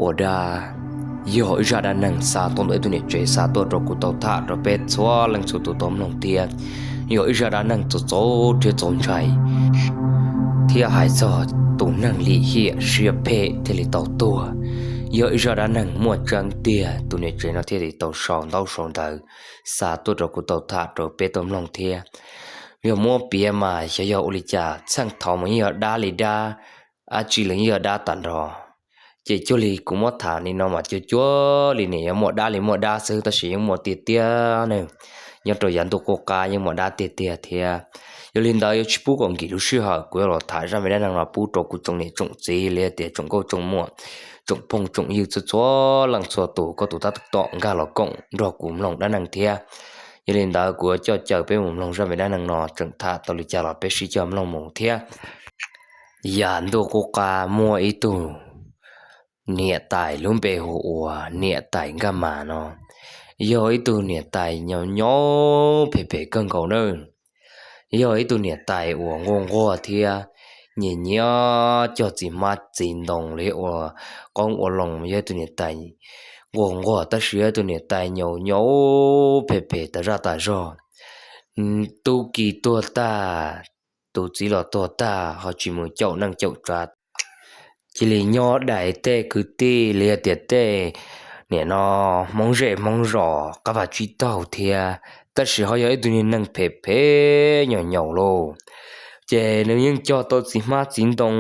Ua dab, yog ib zaj dab neeg xa tuaj ntawm ib tug niam tsev xa tuaj rau kuv tau tham rau peb txhua leej txhua tus tau mloog thiab. Yog ib zaj dab neeg txaus txaus rhiab txaus ntshai, thiab hais txog tus neeg lim hiam siab phem thiaj li tau tuag. Yog ib zaj dab neeg muaj tseeb tiag, tus niam tsev no thiaj li tau sau ntaub sau ntawv xa tuaj rau kuv tau tham rau peb tau mloog thiab. Yog muab piav mas xyov yog ua li cas, txheej thaud mas yeej yog dab li dab, dab tsi los yeej yog dab tag nrho. Ces cuag li kuv muab tham li no mas cuag cuag li nim yog muaj dab li muaj dab xwb, tab sis yeej muaj tiag tiag ne. Nyob rau yav ntuj qub qab yeej muaj dab tiag tiag thiab. Yog li ntawd yuav tsis pub kom nkim lub sij hawm, kuv yuav los tham zaj me dab neeg no pub rau kuv tsoom niam tsoom txiv li tias tsoom nkauj tsoom muam, tsoom phooj tsoom ywg txhua txhua leej txhua tus, koj tus tab tom nkag los koom nrog kuv mloog dab neeg thiab. Yog li ntawd kuv yuav coj caw peb mus mloog zaj me dab neeg no tseem tham tau li cas los peb sib cog mloog mus thiab. Yav ntuj qub qab muaj ib tug niam tais lub npe hu ua niam tais Nkaj Mas no. Yog ib tug niam tais nyaum nyaum phem phem kawg nkaus nawb. Yog ib tug niam tais uas nquag nquag thiab nyiam nyiam cog txiv hmab txiv ntoo li ua qoob ua loo. Yog ib tug niam tais nquag nquag tab sis yog ib tug niam tais nyaum nyaum phem phem tas zaj tas zog. Tub ki tuag tag, tus txiv los tuag tag ho tsis mus caum neej caum tsav, cia li nyob dai tej kwv tij li tias tej nim no hmoob zej hmoob zos qab vaj tsib taug thiab, tab sis ho yog ib tug niag neeg phem phem nyaum nyaum lauj. Ces nws yeej cog tau txiv hmab txiv ntoo,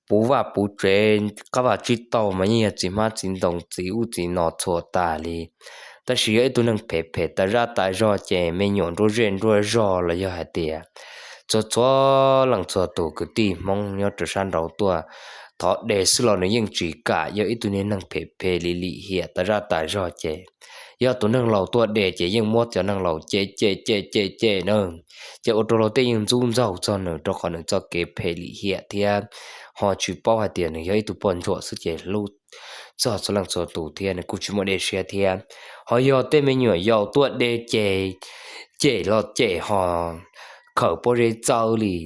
puv vaj puv tsev, qab vaj tsib taug mas yeej yog txiv hmab txiv ntoo txiv ub txiv no txhua tas li. Tab sis yog ib tug neeg phem phem tas zaj tas zog ces me nyuam nruab zej nruab zog los yog hais tias txhua txhua leej txhua tus kwv tij hmoob nyob rau sab nraud tuaj thov de xwb los nws yeej tsis kam. Yog ib tug niag neeg phem phem li lim hiam tas zaj tas zog ces yog tus neeg laus tuaj de ces yeej muab cov neeg laus cem cem cem cem cem na. Ces ua rau luag tej yeej ntxub ntxaug txog nws rau qhov nws txoj kev phem lim hiam thiab ho tsis paub hais tias nws yog ib tug poj ntsuam xwb ces hlub txog txhua leej txhua tus thiab nws kuj tsis muaj dej siab thiab. Ho yog tej me nyuam yaus tuaj de ces cem los cem ho khaws pob zeb txawb li.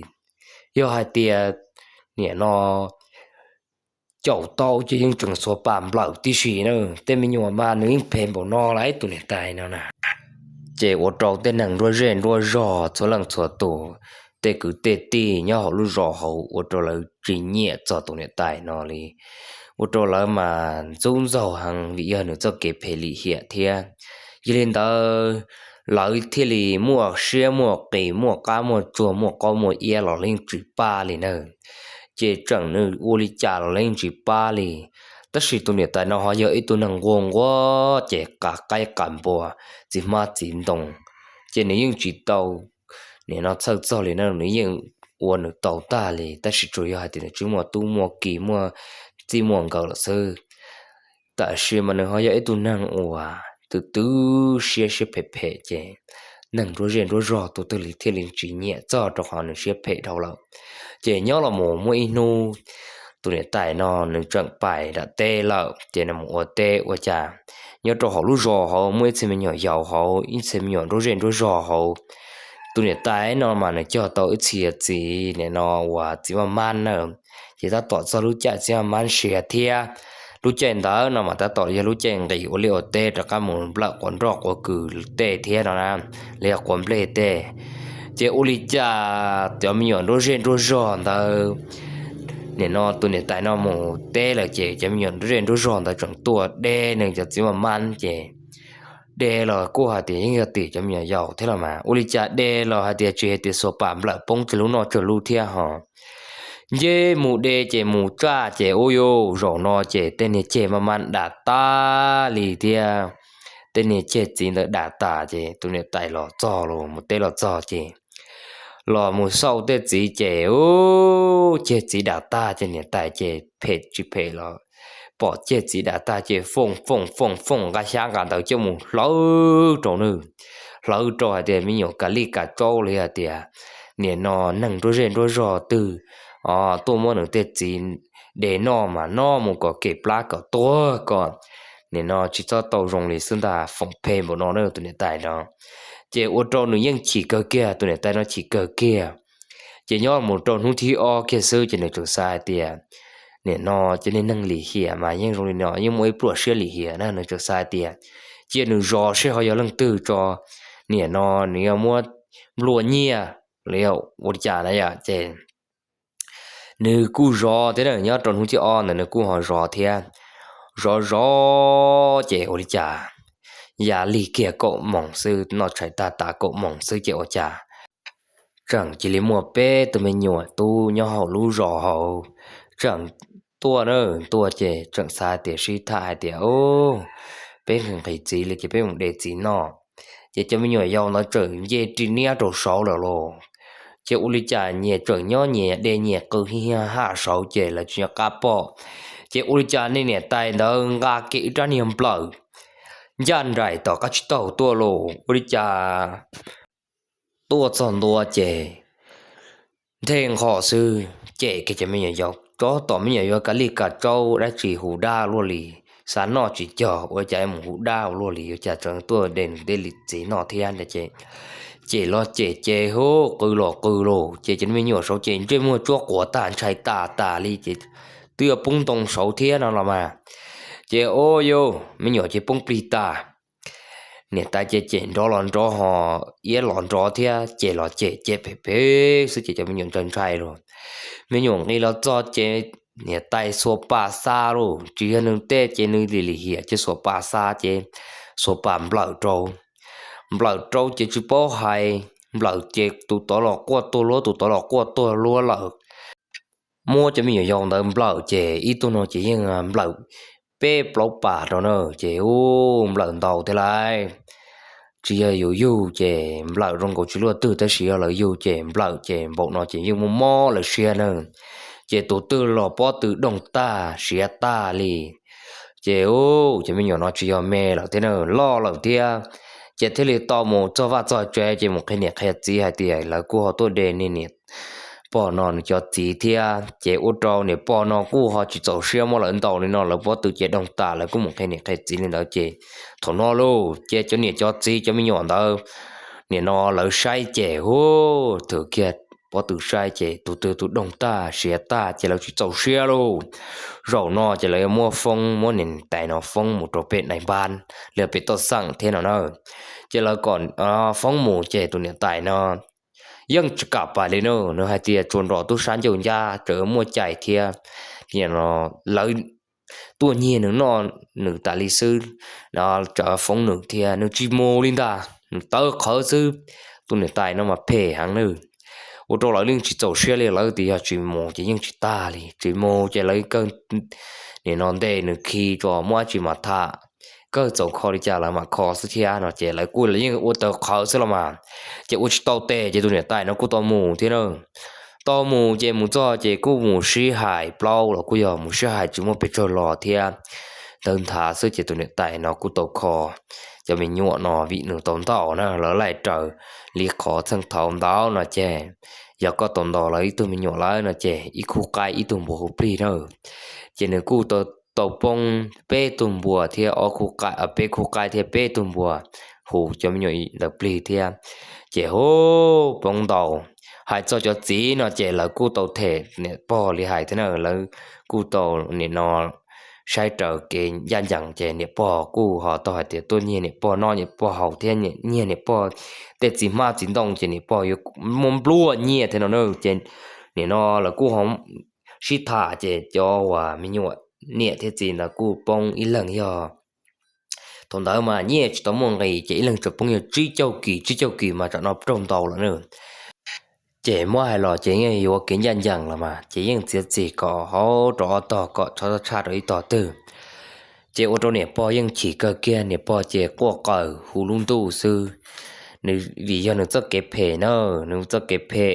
Yog hais tias nim no caum tau ces yeej tseem xuas pas nplawm tib si na. Tej me nyuam mas nws yeej phem npaum no lawm tus niam tais no na. Ces ua rau tej neeg nruab zej nruab zog txhua leej txhua tus, tej kwv tej tij nyob hauv lub zos hauv ua rau lawv tsis nyiam txog tus niam tais no li. Ua rau lawv mas ntxub ntxaug heev vim yog nws txoj kev phem lim hiam thiab. Yog li ntawd lawv thiaj li muaj siab muaj qis muaj qab muaj tsuag muaj qaub muaj iab los yeej tsis pab li na. Ces tseem nws ua li cas los yeej tsis pab li. Tab sis tus niam tais no ho yog ib tug neeg nquag nquag ces qav qaib qav npua, txiv hmab txiv ntoo, ces nws yeej tsis tau nim no txhawj txog li na, nws yeej ua nws tau tag li. Tab sis tsuas yog hais tias nws tsis muaj tub muaj ki muaj txij muaj nkawm lawm xwb. Tab sis mas nws ho yog ib tug neeg uas twb twb siab siab phem phem ces neeg nruab zej nruab zog tus twg li thiaj li tsis nyiam txog rau qhov nws siab phem dhau lawm. Ces nyob los mus muaj ib hnub tus niam tais no nws tseem pais nram teb lawm ces nws mus ua teb ua cas nyob rau hauv lub zos hauv muaj ib txhia me nyuam yaus hauv ib txhia me nyuam nruab zej nruab zog hauv. Tus niam tais no mas nws cog tau ib txhia txiv nim no uas txiv maj mab na, ces tab tom txog lub caij txiv maj mab siav thiab. Lub caij ntawd no mas tab tom yog lub caij nqis ua liaj ua teb rov qab mus nplawm quav nroj quav kws tej thiab no na, los yog quav nplej tej. Ces ua li cas cov me nyuam nruab zej nruab zog ntawd, nim no tus niam tais no mus teb lawm ces cov me nyuam nruab zej nruab zog ntawd tseem tuaj de nws cov txiv maj mab ces de los kuj hais tias yeej yog tim cov me nyuam yaus thiab los mas ua li cas de los hais tias tsis hais tias xuas pas nplawm poob tsawg lub noj tsawg lub thiab ho. Nce mus de ces mus tsaj ces ua yuj zaum no ces tej niag ceg maj mab dam tag li thiab. Tej niag ceg txiv ntawd dam tas ces tus niam tais los txog los mus teb los txog ces los mus xauj tej txiv ces u, ceg txiv dam tag ces niam tais ces phem tsis phem los pom ceg txiv dam tag ces foom foom foom foom nqa xyab nqa ntawv coj mus hlawv rau nws, hlawv rau hais tias me nyuam kav lij kav tsaub li hais tias nim no neeg nruab zej nruab zog twg tuaj muab nws tej txiv de noj mas noj mus kom kem plab kom tuag kom nim no tsis txhob tau zoo li xwb ntag, foom phem npaum no na tus niam tais no. Ces ua rau nws yeej chim kawg kiag, tus niam tais no chim kawg kiag. Ces nyob mus rau hnub thib ob kiag xwb ces nws txawm xav hais tias nim no cov niag neeg lim hiam mas yeej zoo li no, yeej muaj ib pluas siab lim hiam na. Nws txawm xav hais tias cia nws zov seb ho yog leej twg tso, nim no nws yuav muab nplua nyiaj los yog ua li cas na yom. Ces nws kuj zov thiab na, nyob rau hnub thib ob ntawd nws kuj ho zov thiab. Zov zov ces ua li cas, yam lig kiag kaum moos xwb, noj tshais tag tas kaum moos xwb ces ua cas tseem cia li muaj peb tug me nyuam tub nyob hauv lub zos hauv tseem tuaj na. Tuaj ces tseem xav tias sib tham hais tias, Peb nqhis txiv li ces peb mus de txiv noj. Ces cov me nyuam yaus ntawd tseem nce ri niab rau saud lawm lauj. Ces ua li cas nyias tseem nyob nyias de nyias qw hi ha ha saud ces lawv tsis nco qab pom. Ces ua li cas nej niam tais ntawd nqa kiag ib rab niag nplawm ncaj nraim tom qab tsib taug tuaj lauj. Ua li cas tuaj txog ntua ces nthe nqho xwb, cem kiag cov me nyuam yaus, tsov tom me nyuam yaus ka lij ka tsaub dab tsi hu dab luaj li, xav noj tsis cog ua cas mus hu dab ua luaj li, ua cas tseem tuaj de nws tej li txiv noj thiab. Ces cem los cem ces hu qw los qw lauj, ces cov me nyuam saud ces ntsej muag tsuab quav tag ntshai tas tas li ces twb yuav poob ntoo saud thiab no los mas. Ces ua yus me nyuam ces poob plig tas. Niam tais ces cem nrov los nrov ho iab los nrov thiab, cem los cem cem phem phem xwb ces cov me nyuam ntshai ntshai lauj. Me nyuam nqis los txog ces niam tais xuas pas xa lauj, tsis yog nws tej ces nws lim lim hiam ces xuas pas xa ces xuas pas nplawm rau. Nplawm rau ces tsis paub hais, nplawm ces tus tod los quaj tuag luab, tus tod los quaj tuag luab lawm. Muab cov me nyuam yaus ntawd nplawm ces ib tug no ces yeej nplawm peb plaub pas rau na, ces u nplawm ntau thiab lauj. Tsis yog yus yug ces nplawm zoo nkaus tsis luaj twg, tab sis yog lawv yug ces nplawm ces npaum no ces yeej muaj mob lawv siab na. Ces tus twg los pob tw doog tag siav tag li. Ces u cov me nyuam no tsis yog me lawm thiab na, loj lawm thiab. Ces thiaj li tau mus txog vaj txog tsev ces mus qhia niam qhia txiv hais tias lawv kuj ho tuaj de niag niam pog no nws cov txiv thiab. Ces ua rau niam pog no kuj ho tsis txaus siab muab lawv ntaus li no, lawv pob tw ces doog tas, lawv kuj mus qhia niam qhia txiv li ntawd ces thaum no lauj ces cov niam cov txiv cov me nyuam ntawd, nim no lawv saib ces hu thwm kiag pob tw saib ces tus twg tus doog tag siav tag ces lawv tsis txaus siab lauj. Zaum no ces lawv yuav muab foob, muab niam tais no foob mus rau pem nais npab li pem toj xeem thiab no na. Ces lawv kom foob mus ces tus niam tais no yeej tsis kam pais li na, nws hais tias tsuas nrog tub sab ncauj ncab tseem muaj cai thiab, lawv tuaj nyiag nws noj nws tas li xwb, tseem foob nws thiab, nws tsis mus li ntag, nws tawv qhawv xwb. Tus niam tais no mas phem heev na, ua rau lawv yeej tsis txaus siab li, lawv tias yog tsis mus ces yeej tsis tag li, tsis mus ces lawv kawg nim no ntes nws khi tso muab dab tsi mas tham, kawg txaus kho li cas lawv mam kho xwb thiab no ces lawv kuj yeej ua tawv qhawv xwb los mas. Ces ua tsis tau tes ces tus niam tais no kuj tau mus thiab na. Tau mus ces mus txog ces kuj mus sib hais plaub los kuj yog mus sib hais tsis muaj pes tsawg los thiab, ntawd nthav xwb ces tus niam tais no kuj tau kho cov me nyuam no vim nws tau ntaus na, lawv laij raws li qhov txheej thaum ntawd no ces yog koj tau ntaus lawv ib tug me nyuam lawm no ces ib khub qaib ib tug npua hu plig na. Ces nws kuj tau poob peb tug npua thiab ob khub qaib, peb khub qaib thiab peb tug npua hu cov me nyuam ntawd plig thiab. Ces hu poob ntau. Hais txog cov txiv no ces lawv kuj tau them niam pog li hais thiab na, lawv kuj tau nim no saib raws kev ncaj ncees ces niam pog kuj ho tau hais tias tuaj nyiag niam pog noj niam pog haus thiab nyiag niam pog tej txiv hmab txiv ntoo ces niam pog yuav muab nplua nyiaj thiab no na. Ces nim no lawv kuj ho sib tham ces cov uas me nyuam niam thiab txiv ntawd kuj poob ib leeg yog thaum ntawd mas nyiaj tsis tau muaj nqis ces ib leeg tsuas poob yog tsib caug kis, tsib caug kis mas tsam no raug ntaus lawm na. Ces muab hais los ces yeej yuav kev ncaj ncees los mas ces yeej txiav txim kom hauv rau ob tog kom txhob tshaj rau ib tog twg. Ces ua rau niam pog yeej chim kawg kiag, niam pog ces quaj qw hu lub ntuj xwb. Nws vim yog nws txoj kev phem na, nws txoj kev phem,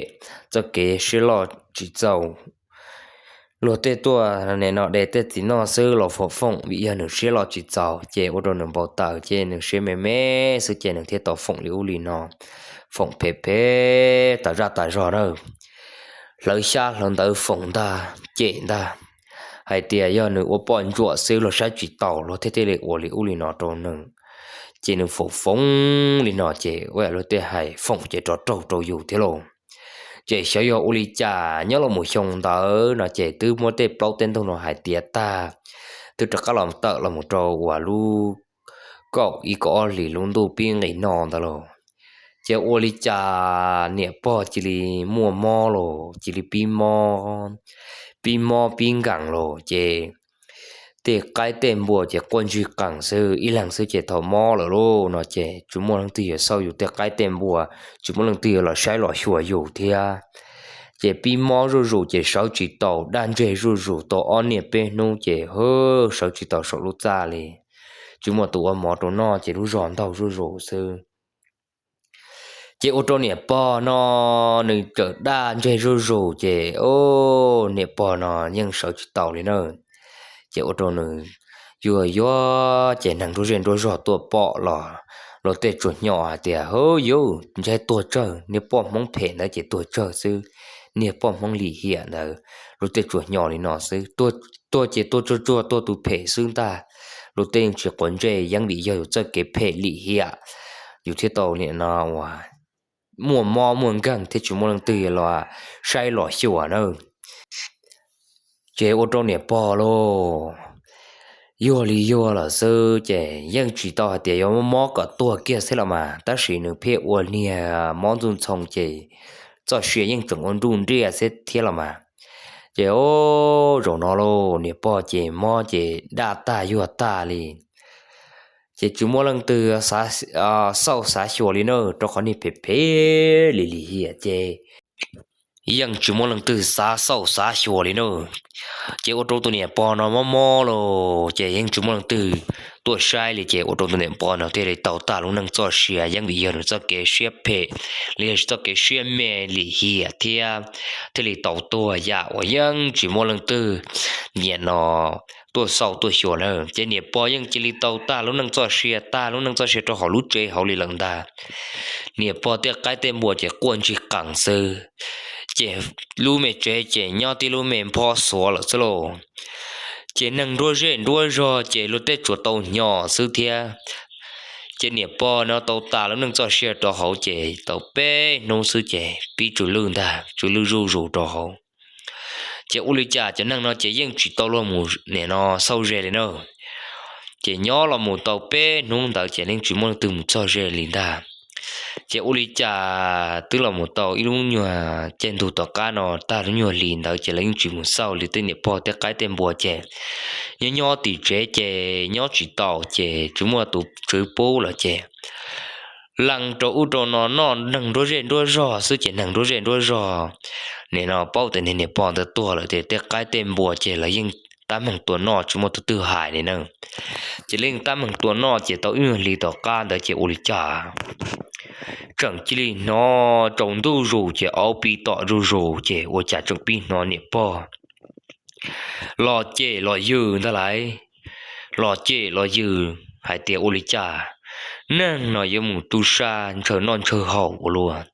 txoj kev siab loj tsis txaus. Luag tej tuaj nim no de tej txiv noj xwb los foom foom vim yog nws siab loj tsis txaus ces ua rau nws npau taws ces nws siab me me xwb ces nws thiaj tau foom li ub li no, foom phem phem tas zaj tas zog na. Hlawv xyab hlawv ntawv foom ntag cem ntag, hais tias yog nws ua poj ntsuam xwb los saib tsis taus luag thiaj thiaj li ua li ub li no rau nws. Ces nws foom foom li no ces ua luag tej hais foom ces rov raug rau yus thiab lauj. Ces xyov yog ua li cas nyob los mus xyoo ntawd no ces twb muab tej plaub tej ntug no hais tiav tag, twb rov qab los tawm los mus rau uas lub kaum ib kaum ob hlis lub ntuj pib nqis no ntawd los, ces ua li cas niam pog cia li muaj mob los cia li pib mob, pib mob pib nkees los ces tej qaib tej npua ces quaj ntsig qees xwb, ib leeg xwb ces thaum mob lawm lauj no ces tsis muaj leej twg yuav xauj yus tej qaib tej npua, tsis muaj leej twg yuav los saib los xyuas yus thiab. Ces pib mob zuj zus ces sawv tsis taus, daj ntseg zuj zus tau ob niaj peb hnub ces hwb sawv tsis taus saum lub txaj li, tsis muaj tus ua mov rau noj ces lub zog ntaug zuj zus xwb. Ces ua rau niam pog no nws txawm daj ntseg zuj zus ces niam pog no yeej sawv tsis taus li na. Ces ua rau nws yuag yuag ces neeg nruab zej nruab zog tuaj pom los luag tej tsuas hnyos hais tias, Hwb, yuav ntshai tuag tsawg, niag poj Hmoob phem ntawd ces tuag tsawg xwb, niag poj Hmoob lim hiam ntawd. Luag tej tsuas hnyos li no xwb, tuag ces tuag tsuag tsuag tuag tus phem xwb ntag. Luag tej yeej tsis quav ntsej yeeb vim yog yus txoj kev phem lim hiam, yus thiaj tau nim no uas muaj mob muaj nkeeg thiab tsis muaj leej twg los saib los xyuas na. Ces ua rau niam pog lauj, yuag li yuag lawm xwb ces yeej tsis tau hais tias yuav mob kom tuag kiag xwb los mas, tab sis nws pheej ua niag mob ntxuj ntxhoo ces txoj sia yeej tseem ua nruj nriaj xwb thiab los mas. Ces o, zaum no lauj, niam pog ces mob ces daj tag yuag tag li. Ces tsis muaj leej twg xauj xav xyuas li na, rau qhov niag phem phem lim lim hiam ces yeej tsis muaj leej twg xav xauj xav xyuas li na. Ces ua rau tus niam pog no mob mob los ces yeej tsis muaj leej twg tuaj saib li ces ua rau tus niam pog no thiaj li tau tag lub neej txoj sia yeeb vim yog nws txoj kev siab phem los yog txoj kev siab me lim hiam thiab, thiaj li tau tuag yam uas yeej tsis muaj leej twg nim no tuaj xauj tuaj xyuas na. Ces niam pog yeej cia li tau tag lub neej txoj sia, tag lub neej txoj sia rau hauv lub tsev hauv li lawm ntag. Niam pog tej qaib tej npua ces quaj ntsig qees xwb, ces lub me tsev ces nyob tib lub me nphob xuav lawm xwb lauj. Ces neeg nruab zej nruab zog ces luag tej tsuas tau hnyos xwb thiab. Ces niam pog no tau tas lub neej txoj sia rau hauv ces tau peb hnub xwb ces pib tsw lwj ntag, tsw lwj zuj zus rau hauv. Ces ua li cas cov neeg no ces yeej tsis tau luag mus nim no xauj ze li na. Ces nyob los mus tau peb hnub ntawd ces yeej tsis muaj leej twg mus txog ze li ntag. Ces ua li cas twb los mus tau ib lub nyuag caij ntug tom qab no tag lub nyuag hli ntawd ces lawv yeej tsis mus xauj li, tej niam pog tej qaib tej npua ces nyob nyob tim tsev ces nyob tsis tau ces tsis muaj tus tswv pub lawm ces lees rau ub rau no noj neeg nruab zej nruab zog xwb ces neeg nruab zej nruab zog nim no paub tias niag niam pog ntawd tuag lawm ces tej qaib tej npua ces lawv yeej tab meeg tua noj tsis muaj tus twg hais li na. Ces lawv yeej tab meeg tua noj ces tau ib nyuag hli tom qab ntawd ces ua li cas tseem cia li hnov tsaus ntuj zus ces auv pib tom zuj zus ces ua cas tseem pib hnov niam pog los cem los yws ntag lauj. Los cem los yws hais tias ua li cas neeg no yuav mus tu sa ntshaw noj ntshaw haus ua luaj,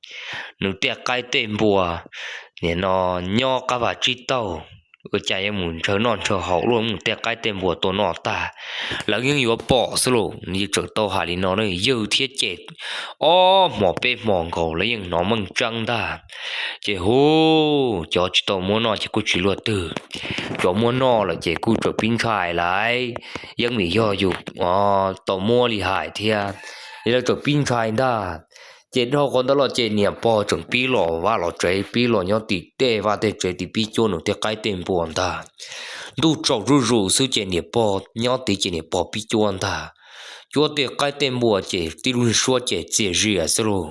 nws tej qaib tej npua nim no nyob qab vaj tsib taug, ua cas yuav mus ntshaw noj ntshaw haus luaj, mus tej qaib tej npua tua noj tag, lawv yeej yuav pom xwb lauj. Nws yeej tseem tau hais li no na, yws thiab cem ob hmo peb hmo nkaus lawv yeej hnov meej tseeb ntag. Ces hu, cov tsis tau muab noj ces kuj tsis luaj twg, cov muab noj lawm ces kuj tseem pib ntshai lauj, yeej vim yog yus tau muab li hais thiab, lawv tseem pib ntshai ntag. Ces dhau qhov ntawd los ces niam pog tseem pib los vaj los tsev, pib los nyob tim tej vaj tej tsev tim pib cuab nws tej qaib tej npua ntag. Ntuj tsaus zuj zus xwb ces niam pog nyob tid ces niam pog pib cuab ntag. Cuab tej qaib tej npua ces tib lub suab ces txias zias xwb lauj.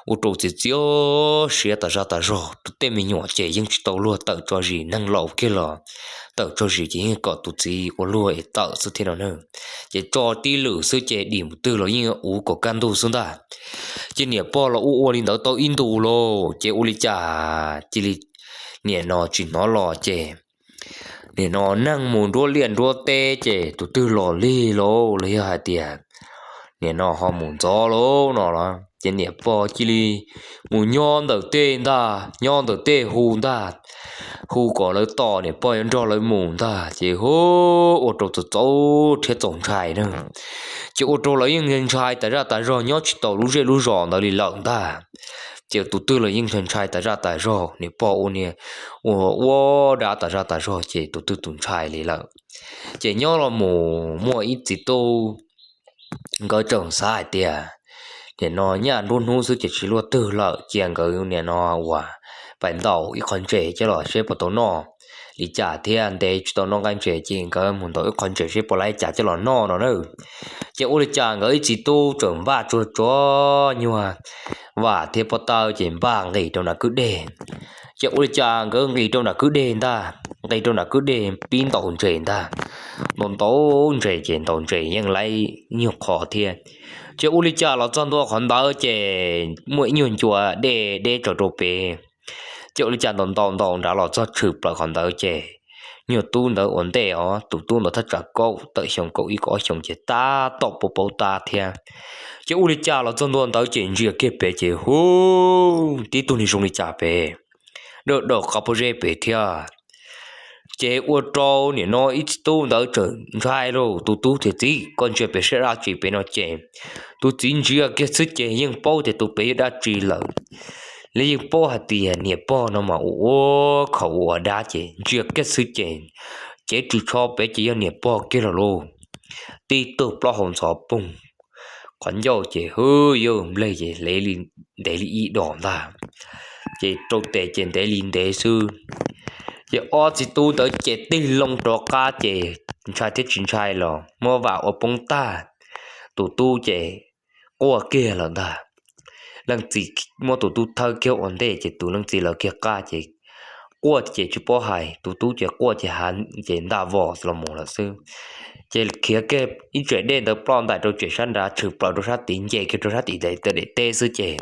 Ua rau txias txias siab tas zaj tas zog, tej me nyuam ces yeej tsis tau luag tawm tso zis, neeg laus kiag los tawm tso zis ces yeej kom tus txiv ua luag es tawm xwb thiab no na. Ces tso tib lwm xwb ces dim mus twg los yeej uv kom kaj ntug xwb ntag. Ces niam pog los ua ua li ntawd tau ib ntus lauj, ces ua li cas cia li nim no tsis hnov los ces nim no neeg mus nruab liaj nruab teb ces tus twg los lig lauj, los yog hais tias nim no ho mus ntxov lauj no los ces niam pog cia li mus nyob ntawm tej ntag, nyob ntawm tej hu ntag, hu kom lawv tos niam pog yuav nrog lawv mus ntag. Ces hu, ua rau txaus txaus rhiab txaus ntshai na. Ces ua rau lawv yeej ntshai tas zaj tas zog, nyob tsis tau lub zej lub zos ntawd li lawm ntag. Ces tus twg los yeej ntshai tas zaj tas zog, niam pog ua niag ua ua dab tas zaj tas zog ces tus twg tus ntshai li lawm. Ces nyob los mus muaj ib txiv tub, nkawd tseem xav hais tias nim no nyaj nruab hnub xwb ces tsis luaj twg lawm, cia nkawd nim no uas pais ntaus ib qho ntses coj los seb puas tau noj li cas thiab, ntev tsis tau noj nqaij ntses ces nkawd mus ntaus ib qho ntses seb puas laib cas coj los noj no na. Ces ua li cas nkawd ib txiv tub tseem npaj tsuag tsuag nyuag vam thiab pob taw ces npaj nqis rau nram kwj deg. Ces ua li cas nkawd nqis rau nram kwj deg ntag, nqis rau nram kwj deg pib ntaus ntses ntag. Ntaus ntaus ntses ces ntaus ntses yeej laib nyuag qho thiab. Ces ua li cas los txog ntua qhov ntawd ces muaj ib nyuag ncua dej deb tso rau pem. Ces ua li cas ntaus ntaus ntaus nrad los txog tshwm plaws qhov ntawd ces nyuag tub ntawd ua ntej os, tus tub ntawd thaj tsam kaum tawm xyoo kaum ib kaum ob xyoo ces tab tom paub paub tab thiab. Ces ua li cas los txog ntua ntawd ces ntsia kiag pem ces hu, tib tug niag zoo li cas pem, dawm dawm qab pob zeb pem thiab. Ces ua rau nim no ib txiv tub ntawd tseem ntshai lauj, tus tub tias, Txiv, koj ntsia pem saib dab tsi pem no ces tus txiv ntsia kiag xwb ces yeej paub tias tus pem yog dab tsi lawm. Li yeej paub hais tias niam pog no mas ua ua khaum ua ua dab ces ntsia kiag xwb ces cev ris tsho pem ces yog niam pog kiag los lauj. Tib tug plaub hau ntxhov poog, qhov ncauj ces hwj yawg nplej ces ntev li ib dos ntag, ces rau tes ces ntev li ntev xwb. Ces ob txiv tub ntawd ces tig loo rov qab ces ntshai thiab tsis ntshai los muab vam ua poob tag, tus tub ces quaj kiag lawm ntag. Leej txiv muab tus tub thawb kiag ua ntej ces tus leej txiv lawv kiag qab ces quaj ces tsis paub hais, tus tub ces quaj ces hav ces nta vos los mus lawm xwb. Ces khiav kiag ib tsev dej ntawd ploj ntais rau tsev sab nrad, tshwm plaws rau sab tid, nce kiag rau sab tid daim teb xwb ces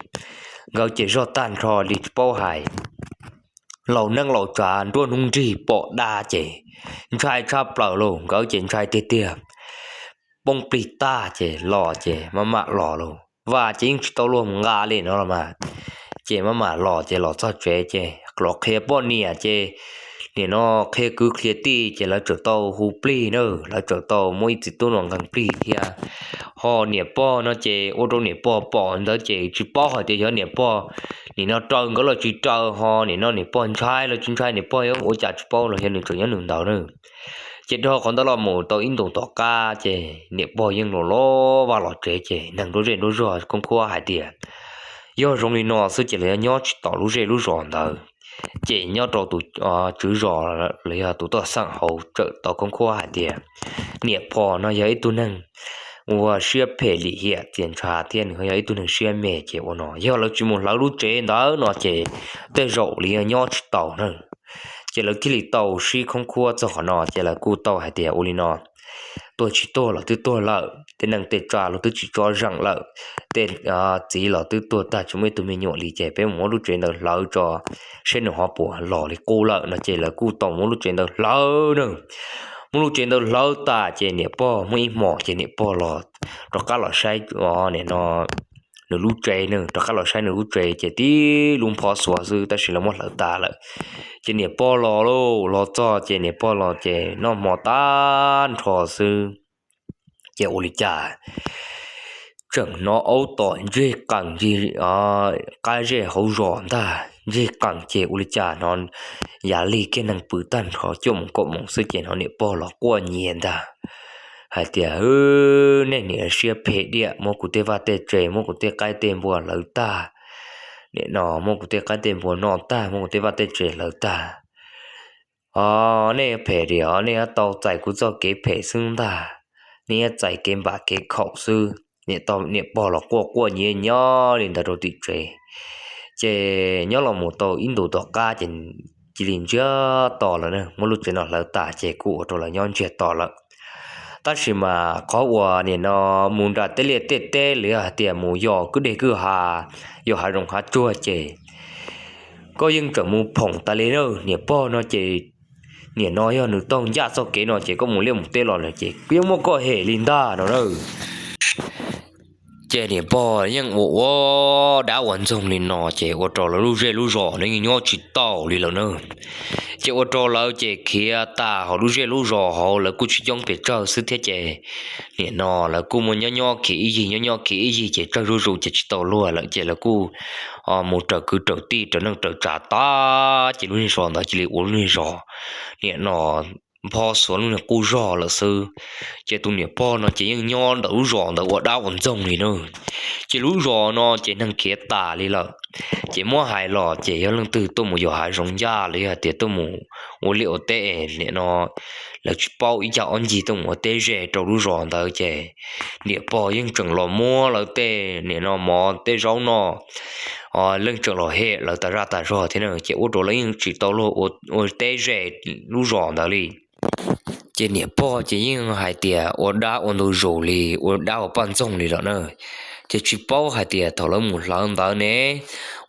nkawd ces zog tag nrho li tsis paub hais. Laus neej laus tsav nruab hnub nrig pom dab ces ntshai tshaj plaws lauj, nkawd ces ntshai tiag tiag. Poob plig tag ces los ces maj mam los lauj, vam ces yeej tsis tau luag mus nqa li no los mas. Ces maj mam los ces los txog tsev ces los qhia poj niam ces nim no qhia kwv qhia tij ces lawv tseem tau hu plig na, lawv tseem tau muab ib txiv tub no nqee plig thiab. Ho niam pog no ces ua rau niam pog pom ntawd ces tsis paub hais tias yog niam pog nim no raws nkawd los tsis raws, ho nim no niam pog ntshai los tsis ntshai, niam pog ua cas tsis paub los yog nws tseem nyob nws ntawd na. Ces dhau qhov ntawd los mus tau ib ntus tom qab ces niam pog yeej los los vaj los tsev ces neeg nruab zej nruab zog khoob khuab hais tias yog zoo li no xwb ces lawv yuav nyob tsis tau lub zej lub zos ntawd. Ces nyob rau tus tswv zos los yog tus toj xeem hauv tseem tau khoob khuab hais tias niam pog no yog ib tug neeg ua siab phem lim hiam txias ntsha thiab nws yog ib tug neeg siab me ces ua no yog lawv tsis mus hlawv lub tsev ntawd no ces tej zaum li nyob tsis tau na. Ces lawv thiaj li tau sib khoob khuab txog qhov no ces lawv kuj tau hais tias ua li no, tuag tsis tuag los twb tuag lawm, tej neeg tej tsav los twb tsis tso zeem lawm, tej txiv los twb tuag tag tsis muaj ib tug me nyuam li ces peb mus muab lub tsev ntawd hlawv tso seb nws ho puas los li qub lawm no ces lawv kuj tau muab lub tsev ntawd hlawv na. Muab lub tsev ntawd hlawv tas ces niam pog muaj ib hmos ces niam pog los rov qab los saib, nim no nws lub tsev na, rov qab los saib nws lub tsev ces tib lub npho xuav xwb tab sis lawv muab hlawv tas lawm. Ces niam pog los lauj, los txog ces niam pog los ces noj hmo tag nrho xwb. Ces ua li cas tseem hnov aub tom ntseg qees, qab zej hauv zos ntag ntseg qees ces ua li cas hnov yav lig kiag neeg pw tag nrho cuaj moos kaum moos xwb ces hnov niam pog los quaj nyiav ntag hais tias, Nej niam siab phem diam, muab kuv tej vaj tej tse, muab kuv tej qaib tej npua hlawv tag, nim no muab kuv tej qaib tej npua noj tag, muab kuv tej vaj tej tse hlawv tag. Os, nej phem diam os, nej yuav tau txais kuv txoj kev phem xwb ntag, nej yuav txais kev npam kev khaum xwb. Niam pog los quaj quaj nyiav nyob li ntawd rau tim tsev. Ces nyob los mus tau ib ntus tom qab ces cia li ntsiag to lawm na, muab lub tsev no hlawv tas ces kuj ua rau lawv nyob ntsiag to lawm. Tab sis mas qhov uas nim no mus nram tej liaj tej teb los yog hais tias mus yos kwj deg kwj ha, yos hav zoov hav tsuag ces koj yeej tseem mus phoom tas li na. Niam pog no ces nim no yog nws taug ncaj txoj kev no ces koj mus liaj mus teb los lawm ces yeej muaj koj hem li ntag no na. Ces niam pog yeej ua ua dab ua ntxoog li no ces ua rau lawv lub zej lub zos no yeej nyob tsis tau li lawm na. Ces ua rau lawv ces khiav tas hauv lub zej lub zos hauv, lawv kuj tsis coob pes tsawg xwb thiab ces nim no lawv kuj muaj nyob nyob khiav ib yig nyob nyob khiav ib yig ces tsawg zuj zus ces tsis tau luag lawm ces lawv kuj mus raws kwv raws tij raws neej raws tsav tag ces lub niag zos ntawd cia li ua lub niag zos nim no npho xuav lub niag qub zog lawm xwb. Ces tus niam pog no ces yeej nyob ntawm lub zos ntawd ua dab ua ntxoog li na. Ces lub zos no ces neeg khiav tas li lawm. Ces muab hais los ces yog leej twg tuaj mus yos hav zoov ncaj los yog tias tuaj mus ua liaj ua teb nim no lawv tsis paub ib cag ob ncig tuaj mus ua teb ze rau lub zos ntawd ces niam pog yeej tseem los muab lawv tej nim no mov tej zaub noj, leej tseem los hem lawv tas zaj tas zog thiab na. Ces ua rau lawv yeej tsis tau luag ua teb ze lub zos ntawd li. Ces niam pog ces yeej hais tias ua dab ua ntu zus li, ua dab ua poj ntxoog li lawm na. Ces tsis paub hais tias thaum lawv mus hlawv ntawd ne,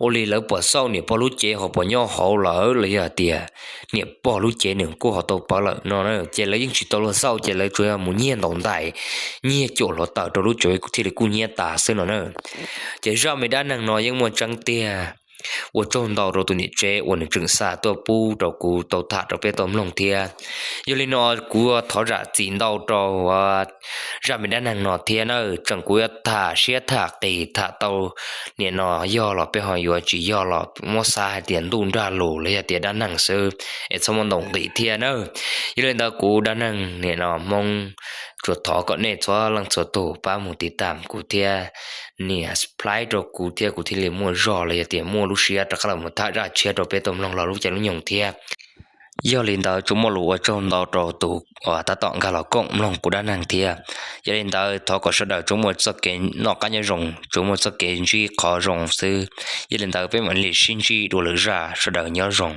ua li lawv puas xauj niam pog lub cev ho puas nyob hauv lawm los yog tias niam pog lub cev nws kuj ho tau pawv lawm no na. Ces lawv yeej tsis tau luag xauj ces lawv tsuas yog mus nyiag ntaus ntais, nyiag cuam hluav taws rau lub tsev thiaj li kuj hnyiab tas xwb no na. Ces zaj me dab neeg no yeej muaj tseeb tiag. Ua tsaug ntau rau tus niam tsev uas nws tseem xa tuaj pub rau kuv tau tham rau peb tau mloog thiab. Yog li no kuv thov zam txim ntau rau zaj me dab neeg no thiab na. Tseem kuv yuav tham siab tham qis tham tau nim no yog los peb ho yuav, tsis yog los muab xav hais tias ntuj nrag lus los yog tias dab neeg xwb es txhob muaj ntaus nqis thiab na. Yog li ntawd kuv dab neeg nim no Hmoob tsuas thov kom nej txhua leej txhua tus pab mus tiv tam kuv thiab nias plhaib rau kuv thiab kuv thiaj li muaj zog los yog tias muaj lub siab rov qab los mus tham zaj tshiab rau peb tau mloog los lub caij lub nyoog thiab. Yog li ntawd tsuas muaj lus ua tsaug ntau rau tus uas tab tom nkag los koom mloog kuv dab neeg thiab. Yog li ntawd thov kom sawv daws tsuas muaj txoj kev noj qab nyob zoo, tsuas muaj txoj kev ntsib qhov zoo xwb. Yog li ntawd peb mam li sib ntsib dua lwm zaj, sawv daws nyob zoo.